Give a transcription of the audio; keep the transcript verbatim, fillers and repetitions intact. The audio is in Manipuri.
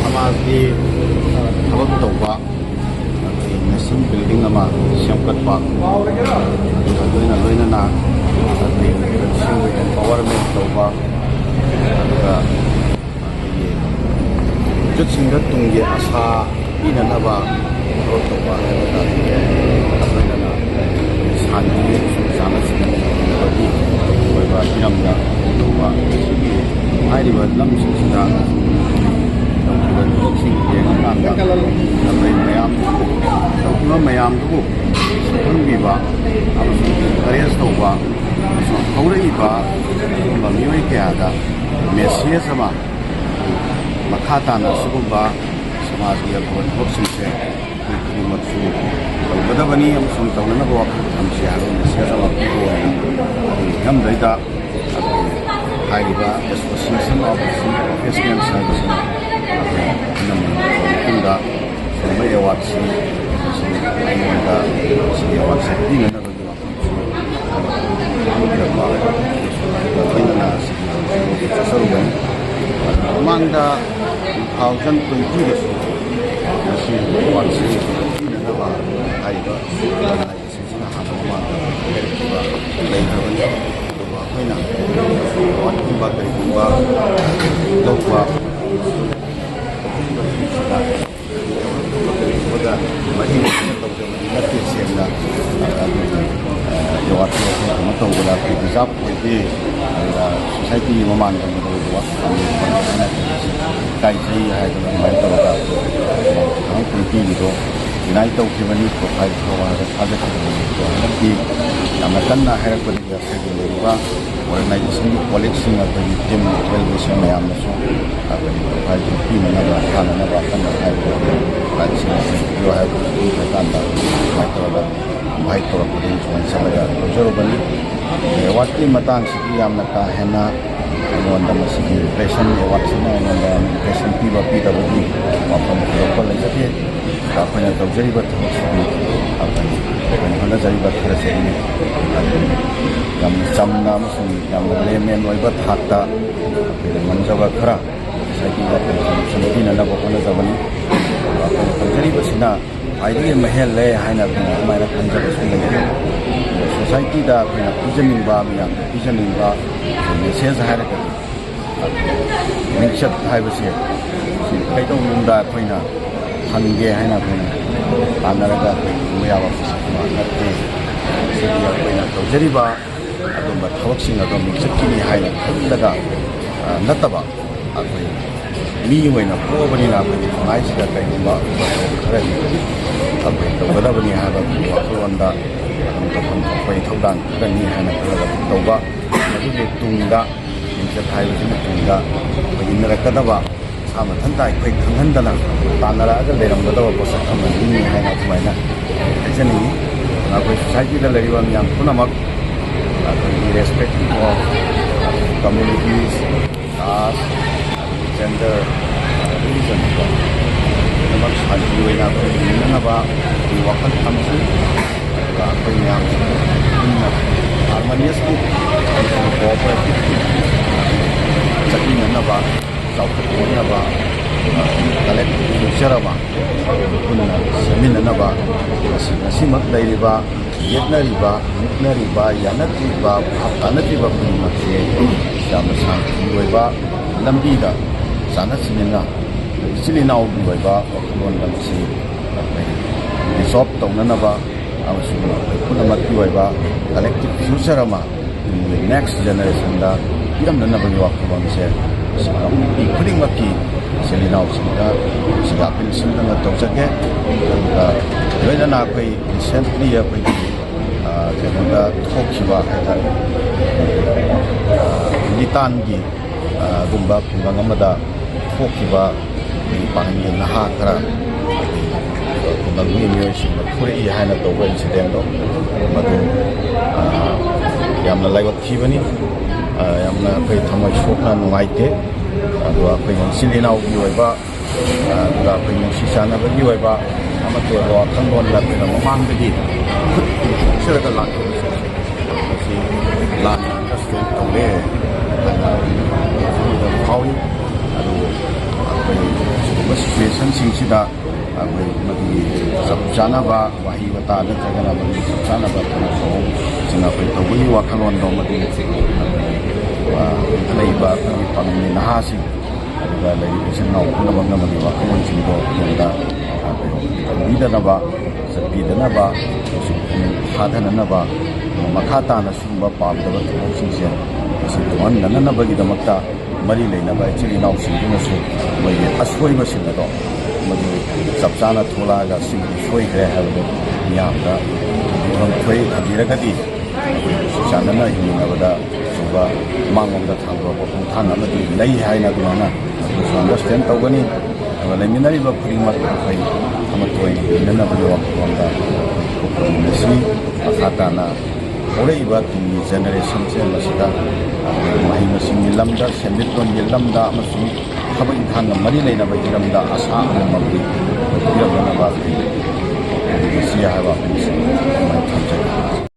ꯁꯃꯥꯖꯀꯤ ꯊꯕꯛ ꯇꯧꯕ, ꯑꯩꯈꯣꯏ ꯅꯦꯁꯅꯦꯜ ꯕꯤꯜꯗꯤꯡ ꯑꯃ ꯁꯦꯝꯒꯠꯄ, ꯑꯗꯨꯒ ꯂꯣꯏꯅ ꯂꯣꯏꯅꯅ ꯑꯩꯈꯣꯏ ꯌꯨꯠꯁꯤꯡꯕꯨ ꯑꯦꯝꯄꯥꯋꯔꯃꯦꯟ ꯇꯧꯕ, ꯑꯗꯨꯒ ꯑꯩꯈꯣꯏꯒꯤ ꯌꯨꯠꯁꯤꯡꯗ ꯇꯨꯡꯒꯤ ꯑꯁꯥ ꯄꯤꯅꯅꯕ ꯊꯕꯛ ꯇꯧꯕ ꯍꯥꯏꯕ ꯇꯥꯔꯦ꯫ ꯑꯩꯈꯣꯏꯅ ꯁꯥꯟꯅꯔꯤ, ꯁꯥꯟꯅꯁꯤꯡꯒꯤ ꯑꯣꯏꯕ ꯍꯤꯔꯝꯗ ꯇꯧꯕ꯫ ꯁꯤꯒꯤ ꯍꯥꯏꯔꯤꯕ ꯂꯝꯁꯤꯡꯁꯤꯗ ꯇꯧꯈꯤꯕ ꯊꯕꯛꯁꯤꯡ ꯌꯦꯡꯉꯀꯥꯟꯗ ꯑꯩꯈꯣꯏ ꯃꯌꯥꯝ ꯇꯧꯈꯤꯕ ꯃꯌꯥꯝꯗꯨꯕꯨ ꯈꯪꯕꯤꯕ ꯑꯃꯁꯨꯡ ꯏꯟꯀꯔꯦꯖ ꯇꯧꯕ ꯑꯃꯁꯨꯡ ꯍꯧꯔꯛꯏꯕ ꯑꯗꯨꯒꯨꯝꯕ ꯃꯤꯑꯣꯏ ꯀꯌꯥꯗ ꯃꯦꯁꯦꯖ ꯑꯃ ꯃꯈꯥ ꯇꯥꯅ ꯑꯁꯤꯒꯨꯝꯕ ꯁꯃꯥꯖꯒꯤ ꯑꯐꯕ ꯊꯕꯛꯁꯤꯡꯁꯦ ꯑꯩꯈꯣꯏ ꯈꯨꯗꯤꯡꯃꯛꯁꯨ ꯇꯧꯒꯗꯕꯅꯤ ꯑꯃꯁꯨꯡ ꯇꯧꯅꯅꯕ ꯋꯥꯈꯜ ꯊꯝꯁꯤ ꯍꯥꯏꯕ ꯃꯦꯁꯦꯖ ꯑꯃ ꯄꯤꯕ ꯑꯣꯏꯅ ꯑꯩꯈꯣꯏ ꯏꯔꯝꯗꯩꯗ ꯑꯩꯈꯣꯏ ꯍꯥꯏꯔꯤꯕ Association of Professionals ꯍꯥꯏꯕꯁꯤꯅ ꯑꯩꯈꯣꯏ ꯑꯅꯝꯕ ꯃꯇꯝꯗ ꯁꯤꯒꯨꯝꯕ ꯑꯦꯋꯥꯔꯗꯁꯤ ꯑꯩꯉꯣꯟꯗ ꯁꯤꯒꯤ ꯑꯦꯋꯥꯔꯗꯁꯤ ꯄꯤꯅꯅꯕꯒꯤ ꯋꯥꯈꯜꯁꯨ ꯂꯣꯏꯅꯅ ꯆꯠꯆꯔꯨꯕꯅꯤ꯫ ꯃꯃꯥꯡꯗ two thousand twenty-ꯗꯁꯨ ꯃꯁꯤ ꯑꯦꯋꯥꯔꯗꯁꯤ ꯄꯤꯅꯅꯕ ꯍꯥꯏꯔꯤꯕ ꯑꯣꯔꯒꯅꯥꯏꯖꯦꯁꯟꯁꯤꯅ ꯍꯥꯟꯅ ꯃꯃꯥꯡꯗ ꯍꯥꯏꯔꯛꯈꯤꯕ ꯂꯩꯈ꯭ꯔꯕꯅꯤ꯫ ꯑꯗꯨꯕꯨ ꯑꯩꯈꯣꯏꯅ ꯑꯦꯋꯥꯔꯗꯀꯨꯝꯕ ꯀꯔꯤꯒꯨꯝꯕ ꯂꯧꯕ ꯃꯍꯩ ꯇꯧꯖꯕꯗꯤ ꯅꯠꯇꯦ, ꯁꯦꯡꯅ ꯑꯗꯨꯒꯤ ꯑꯦꯋꯥꯔꯗꯇꯨ ꯑꯩꯈꯣꯏ ꯀꯩꯅꯣ ꯇꯧꯕꯗ ꯑꯩꯈꯣꯏ ꯗꯤꯖꯥꯔꯕ ꯑꯣꯏꯗꯦ, ꯑꯗꯨꯒ ꯁꯣꯁꯥꯏꯇꯤꯒꯤ ꯃꯃꯥꯡꯗ ꯃꯗꯨ ꯑꯦꯋꯥꯔꯗ ꯐꯪꯉꯦ ꯈꯣꯠꯂꯦ ꯍꯥꯏꯅ ꯏꯀꯥꯏꯖꯩ ꯍꯥꯏꯗꯅ ꯑꯗꯨꯃꯥꯏꯅ ꯇꯧꯔꯒ ꯑꯩꯈꯣꯏ ꯄꯤꯔꯤꯗꯣ deny ꯇꯧꯈꯤꯕꯅꯤ, profile ꯊꯥꯎ ꯍꯥꯏꯕ ꯊꯥꯖꯈꯤꯕꯅꯤ꯫ ꯑꯗꯣ ꯍꯟꯗꯛꯇꯤ ꯌꯥꯝꯅ ꯀꯟꯅ ꯍꯥꯏꯔꯛꯄꯗꯒꯤ ꯑꯩꯈꯣꯏꯒꯤ ꯂꯩꯔꯤꯕ organization ꯒꯤ colleague ꯁꯤꯡ, ꯑꯩꯈꯣꯏꯒꯤ team twelve ꯁꯤꯡ ꯃꯌꯥꯝꯅꯁꯨ ꯑꯩꯈꯣꯏꯒꯤ profile ꯁꯤ ꯄꯤꯅꯅꯕ, ꯊꯥꯅꯅꯕ ꯀꯟꯅ ꯍꯥꯏꯕꯗ, profile ꯁꯤꯡ ꯑꯁꯤ ꯄꯤꯌꯨ ꯍꯥꯏꯕꯗꯨ ꯄꯤꯗ꯭ꯔꯀꯥꯟꯗ ꯑꯗꯨꯃꯥꯏꯅ ꯇꯧꯔꯒ invite ꯇꯧꯔꯛꯄꯗꯒꯤ join ꯆꯠꯂꯒ ꯂꯧꯖꯔꯨꯕꯅꯤ꯫ Award ꯀꯤ ꯃꯇꯥꯡꯁꯤꯗꯤ ꯌꯥꯝꯅ ꯀꯥ ꯍꯦꯟꯅ ꯑꯩꯉꯣꯟꯗ ꯃꯁꯤꯒꯤ impression, award ꯁꯤꯅ ꯑꯩꯉꯣꯟꯗ ꯌꯥꯝꯅ impression ꯄꯤꯕ ꯄꯤꯗꯕꯒꯤ ꯋꯥꯐꯝ ꯊꯣꯏꯗꯣꯛꯄ ꯂꯩꯖꯗꯦ꯫ ꯑꯩꯈꯣꯏꯅ ꯇꯧꯖꯔꯤꯕ ꯊꯕꯛꯁꯤꯗꯤ ꯑꯩꯈꯣꯏꯅ, ꯑꯩꯈꯣꯏꯅ ꯍꯣꯠꯅꯖꯔꯤꯕ ꯈꯔꯁꯤꯗꯤ ꯌꯥꯝꯅ ꯆꯝꯅ ꯑꯃꯁꯨꯡ ꯌꯥꯝꯅ layman ꯑꯣꯏꯕ ꯊꯥꯛꯇ ꯑꯩꯈꯣꯏꯅ ꯉꯝꯖꯕ ꯈꯔ society ꯗ contribution ꯄꯤꯅꯅꯕ ꯍꯣꯠꯅꯖꯕꯅꯤ꯫ ꯑꯩꯈꯣꯏꯅ ꯇꯧꯖꯔꯤꯕꯁꯤꯅ ꯈ꯭ꯋꯥꯏꯗꯒꯤ ꯃꯍꯦꯜꯂꯦ ꯍꯥꯏꯅ ꯑꯩꯈꯣꯏꯅ ꯑꯗꯨꯃꯥꯏꯅ ꯈꯟꯖꯕꯁꯨ ꯂꯩꯇꯦ꯫ Society ꯗ ꯑꯩꯈꯣꯏꯅ ꯄꯤꯖꯅꯤꯡꯕ, ꯃꯤꯌꯥꯝꯗ ꯄꯤꯖꯅꯤꯡꯕ message ꯍꯥꯏꯔꯒꯗꯤ, ꯃꯤꯡꯆꯠ ꯍꯥꯏꯕꯁꯦ ꯁꯤ ꯀꯩꯗꯧꯅꯨꯡꯗ ꯑꯩꯈꯣꯏꯅ ꯐꯪꯒꯦ ꯍꯥꯏꯅ ꯑꯩꯈꯣꯏꯅ ꯇꯥꯟꯅꯔꯒ ꯑꯩꯈꯣꯏ ꯐꯪꯕ ꯌꯥꯕ ꯄꯣꯠꯁꯛ ꯑꯃ ꯅꯠꯇꯦ꯫ ꯁꯤꯗꯤ ꯑꯩꯈꯣꯏꯅ ꯇꯧꯖꯔꯤꯕ ꯑꯗꯨꯝꯕ ꯊꯕꯛꯁꯤꯡ ꯑꯗꯣ ꯃꯤꯡꯆꯠꯀꯤꯅꯤ ꯍꯥꯏꯅ ꯈꯜꯂꯒ, ꯑ, ꯅꯠꯇꯕ, ꯑꯩꯈꯣꯏ ꯃꯤ ꯑꯣꯏꯅ ꯄꯣꯛꯑꯕꯅꯤꯅ ꯑꯩꯈꯣꯏꯒꯤ ꯈꯨꯟꯅꯥꯏꯁꯤꯗ ꯀꯩꯒꯨꯝꯕ ꯑꯐꯕ ꯊꯕꯛ ꯈꯔꯗꯤ ꯑꯩꯈꯣꯏ ꯇꯧꯒꯗꯕꯅꯤ ꯍꯥꯏꯕ ꯋꯥꯈꯜꯂꯣꯟꯗ ꯑꯗꯨꯝ ꯇꯧꯐꯝ ꯊꯣꯛꯄꯒꯤ ꯊꯧꯗꯥꯡ ꯈꯔꯅꯤ ꯍꯥꯏꯅ ꯈꯜꯂꯒ ꯑꯗꯨꯝ ꯇꯧꯕ꯫ ꯃꯗꯨꯒꯤ ꯇꯨꯡꯗ, ꯃꯤꯡꯆꯠ ꯍꯥꯏꯕꯁꯤꯒꯤ ꯇꯨꯡꯗ ꯑꯩꯈꯣꯏ ꯏꯟꯅꯔꯛꯀꯗꯕ, ꯃꯁꯥ ꯃꯊꯟꯇ ꯑꯩꯈꯣꯏ ꯈꯪꯍꯟꯗꯅ ꯇꯥꯟꯅꯔꯛꯑꯒ ꯂꯩꯔꯝꯒꯗꯕ ꯄꯣꯠꯁꯛ ꯑꯃꯅꯤ ꯍꯥꯏꯅ ꯑꯗꯨꯃꯥꯏꯅ ꯍꯥꯏꯖꯅꯤꯡꯉꯤ꯫ ꯑꯗꯨꯅ ꯑꯩꯈꯣꯏ society ꯗ ꯂꯩꯔꯤꯕ ꯃꯤꯌꯥꯝ ꯄꯨꯝꯅꯃꯛ ꯑꯩꯈꯣꯏ irrespective of communities, caste, gender, religion ꯀꯣ, ꯄꯨꯝꯅꯃꯛ ꯁꯥꯟꯇꯤ ꯑꯣꯏꯅ ꯑꯩꯈꯣꯏ ꯍꯤꯡꯅꯅꯕ ꯑꯩꯈꯣꯏ ꯋꯥꯈꯜ ꯊꯝꯁꯤ꯫ ꯑꯗꯨꯒ ꯑꯩꯈꯣꯏ ꯃꯌꯥꯝ ꯄꯨꯟꯅ harmonious ꯀꯤ ꯑꯃꯁꯨꯡ cooperative ꯀꯤ ꯆꯠꯃꯤꯟꯅꯅꯕ, ꯆꯥꯎꯈꯠꯃꯤꯟꯅꯅꯕ, collective future ꯑꯃ ꯄꯨꯟꯅ ꯁꯦꯝꯃꯤꯟꯅꯅꯕ, ꯉꯁꯤ, ꯉꯁꯤꯃꯛ ꯂꯩꯔꯤꯕ ꯌꯦꯠꯅꯔꯤꯕ, ꯃꯨꯛꯅꯔꯤꯕ, ꯌꯥꯅꯗ꯭ꯔꯤꯕ, ꯚꯥꯞ ꯇꯥꯅꯗ꯭ꯔꯤꯕ ꯈꯨꯗꯤꯡꯃꯛꯁꯦ ꯌꯥꯝꯅ ꯁꯥꯟꯇꯤ ꯑꯣꯏꯕ ꯂꯝꯕꯤꯗ ꯆꯥꯅ ꯁꯤꯟꯃꯤꯟꯅ, ꯏꯆꯤꯜ ꯏꯅꯥꯎꯒꯤ ꯑꯣꯏꯕ ꯋꯥꯈꯜꯂꯣꯟ ꯑꯃꯁꯤ ꯑꯩꯈꯣꯏ resolve ꯇꯧꯅꯅꯕ ꯑꯃꯁꯨꯡ ꯑꯩꯈꯣꯏ ꯄꯨꯝꯅꯃꯛꯀꯤ ꯑꯣꯏꯕ collective future ꯑꯃ ꯇꯨꯡꯒꯤ next generation ꯗ ꯄꯤꯔꯝꯅꯅꯕꯒꯤ ꯋꯥꯈꯜꯂꯣꯟꯁꯦ ꯃꯁꯤ ꯃꯤ ꯈꯨꯗꯤꯡꯃꯛꯀꯤ ꯏꯆꯤꯜ ꯏꯅꯥꯎꯁꯤꯡꯗ ꯁꯤꯗ ꯑꯄꯤꯜ ꯁꯤꯟꯗꯨꯅ ꯇꯧꯖꯒꯦ꯫ ꯑꯗꯨꯒ ꯂꯣꯏꯅꯅ ꯑꯩꯈꯣꯏ recently ꯑꯩꯈꯣꯏꯒꯤ, ꯑ, ꯀꯩꯅꯣꯗ ꯊꯣꯛꯈꯤꯕ ꯍꯥꯏꯇꯥꯔꯦ, ꯑ, ꯂꯤꯇꯥꯟꯒꯤ, ꯑ, ꯒꯨꯝꯕ ꯈꯨꯡꯒꯪ ꯑꯃꯗ ꯊꯣꯛꯈꯤꯕ ꯑꯩꯈꯣꯏꯒꯤ ꯄꯥꯡꯒꯜꯒꯤ ꯅꯍꯥ ꯈꯔ ꯑꯩꯈꯣꯏꯒꯤ ꯈꯨꯡꯒꯪꯒꯤ ꯃꯤꯑꯣꯏꯁꯤꯡꯅ ꯐꯨꯔꯛꯏ ꯍꯥꯏꯅ ꯇꯧꯕ incidentꯗꯣ, ꯃꯗꯨ, ꯑ, ꯌꯥꯝꯅ ꯂꯥꯏꯕꯛ ꯊꯤꯕꯅꯤ꯫ ꯑ, ꯌꯥꯝꯅ ꯑꯩꯈꯣꯏ ꯊꯃꯣꯏ ꯁꯣꯛꯅ ꯅꯨꯡꯉꯥꯏꯇꯦ꯫ ꯑꯗꯨꯒ ꯑꯩꯈꯣꯏꯒꯤ ꯏꯆꯤꯜ ꯏꯅꯥꯎꯒꯤ ꯑꯣꯏꯕ, ꯑ, ꯑꯗꯨꯒ ꯑꯩꯈꯣꯏ ꯅꯨꯡꯁꯤ ꯆꯥꯟꯅꯕꯒꯤ ꯑꯣꯏꯕ ꯑꯃꯠꯇ ꯑꯣꯏꯕ ꯋꯥꯈꯜꯂꯣꯟꯗ ꯑꯩꯈꯣꯏꯅ ꯃꯃꯥꯡꯗꯒꯤ ꯈꯨꯠ ꯁꯤꯔꯒ ꯂꯥꯛꯈꯤꯕꯁꯤꯡꯁꯦ ꯃꯁꯤ ꯂꯥꯟꯅ understand ꯇꯧꯔꯦ ꯍꯥꯏꯅ ꯐꯥꯎꯏ꯫ ꯑꯗꯨꯕꯨ ꯑꯩꯈꯣꯏ ꯁꯤꯒꯨꯝꯕ situationꯁꯤꯡꯁꯤꯗ ꯑꯩꯈꯣꯏ ꯃꯗꯨꯒꯤ ꯆꯞ ꯆꯥꯅꯕ ꯋꯥꯍꯩ ꯋꯥꯇꯥ ꯅꯠꯇ꯭ꯔꯒꯅ ꯃꯗꯨꯒꯤ ꯆꯞ ꯆꯥꯅꯕ ꯊꯕꯛ ꯊꯧꯔꯝꯁꯤꯡ ꯑꯩꯈꯣꯏ ꯇꯧꯕꯒꯤ ꯋꯥꯈꯜꯂꯣꯟꯗꯣ ꯃꯗꯨ, ꯑ, ꯂꯩꯕ ꯑꯩꯈꯣꯏꯒꯤ ꯄꯥꯡꯒꯜꯒꯤ ꯅꯍꯥꯁꯤꯡ, ꯑꯗꯨꯒ ꯂꯩꯔꯤꯕ ꯏꯆꯤꯟ ꯏꯅꯥꯎ ꯄꯨꯝꯅꯃꯛꯅ ꯃꯗꯨꯒꯤ ꯋꯥꯈꯜꯂꯣꯟꯁꯤꯡꯗꯣ ꯇꯨꯡꯗ, ꯑ, ꯇꯝꯕꯤꯗꯅꯕ, ꯆꯠꯄꯤꯗꯅꯕ, ꯍꯧꯖꯤꯛ ꯄꯨꯛꯅꯤꯡ ꯊꯥꯗꯅꯅꯕ, ꯃꯈꯥ ꯇꯥꯅ ꯁꯤꯒꯨꯝꯕ ꯄꯥꯝꯗꯕ ꯊꯕꯛꯁꯤꯡꯁꯦ ꯃꯁꯤ ꯊꯣꯛꯍꯟꯗꯅꯅꯕꯒꯤꯗꯃꯛꯇ ꯃꯔꯤ ꯂꯩꯅꯕ ꯏꯆꯤꯜ ꯏꯅꯥꯎꯁꯤꯡꯗꯨꯅꯁꯨ ꯃꯣꯏꯒꯤ ꯑꯁꯣꯏꯕꯁꯤꯡ ꯑꯗꯣ ꯃꯗꯨ ꯆꯞ ꯆꯥꯅ ꯊꯣꯛꯂꯛꯑꯒ ꯁꯤꯒꯤ ꯁꯣꯏꯈ꯭ꯔꯦ ꯍꯥꯏꯕꯗꯨ ꯃꯤꯌꯥꯝꯗ ꯊꯝꯕꯤꯐꯝ ꯊꯣꯛꯏ꯫ ꯊꯝꯕꯤꯔꯒꯗꯤ ꯑꯩꯈꯣꯏ ꯆꯥꯟꯅꯅ ꯍꯤꯡꯃꯤꯟꯅꯕꯗ ꯑꯆꯧꯕ ꯃꯥꯡꯂꯣꯝꯗ ꯊꯥꯡꯗꯣꯔꯛꯄ ꯈꯣꯡꯊꯥꯡ ꯑꯃꯗꯤ ꯂꯩ ꯍꯥꯏꯅ ꯑꯗꯨꯃꯥꯏꯅ ꯑꯗꯨꯁꯨ understand ꯇꯧꯒꯅꯤ꯫ ꯑꯗꯨꯒ ꯂꯩꯃꯤꯟꯅꯔꯤꯕ ꯈꯨꯗꯤꯡꯃꯛ ꯑꯩꯈꯣꯏ ꯑꯃꯠꯇ ꯑꯣꯏꯅ ꯍꯤꯡꯅꯅꯕꯒꯤ ꯋꯥꯈꯜꯂꯣꯟꯗ ꯄꯨꯛꯅꯤꯡ ꯑꯁꯤ ꯃꯈꯥ ꯇꯥꯅ ꯍꯧꯔꯛꯏꯕ ꯇꯨꯡꯒꯤ generationꯁꯦ ꯃꯁꯤꯗ ꯃꯍꯩ ꯃꯁꯤꯡꯒꯤ ꯂꯝꯗ, ꯁꯦꯟꯃꯤꯠꯂꯣꯟꯒꯤ ꯂꯝꯗ ꯑꯃꯁꯨꯡ ꯊꯕꯛ ꯏꯪꯈꯥꯡꯒ ꯃꯔꯤ ꯂꯩꯅꯕ ꯍꯤꯔꯝꯗ ꯑꯁꯥ ꯑꯃꯃꯝꯗꯤ ꯄꯤꯔꯝꯅꯅꯕ ꯑꯩ ꯁꯤ ꯍꯥꯏꯕ ꯑꯩꯈꯣꯏꯒꯤ ꯑꯗꯨꯃꯥꯏꯅ ꯊꯝꯖꯒꯦ꯫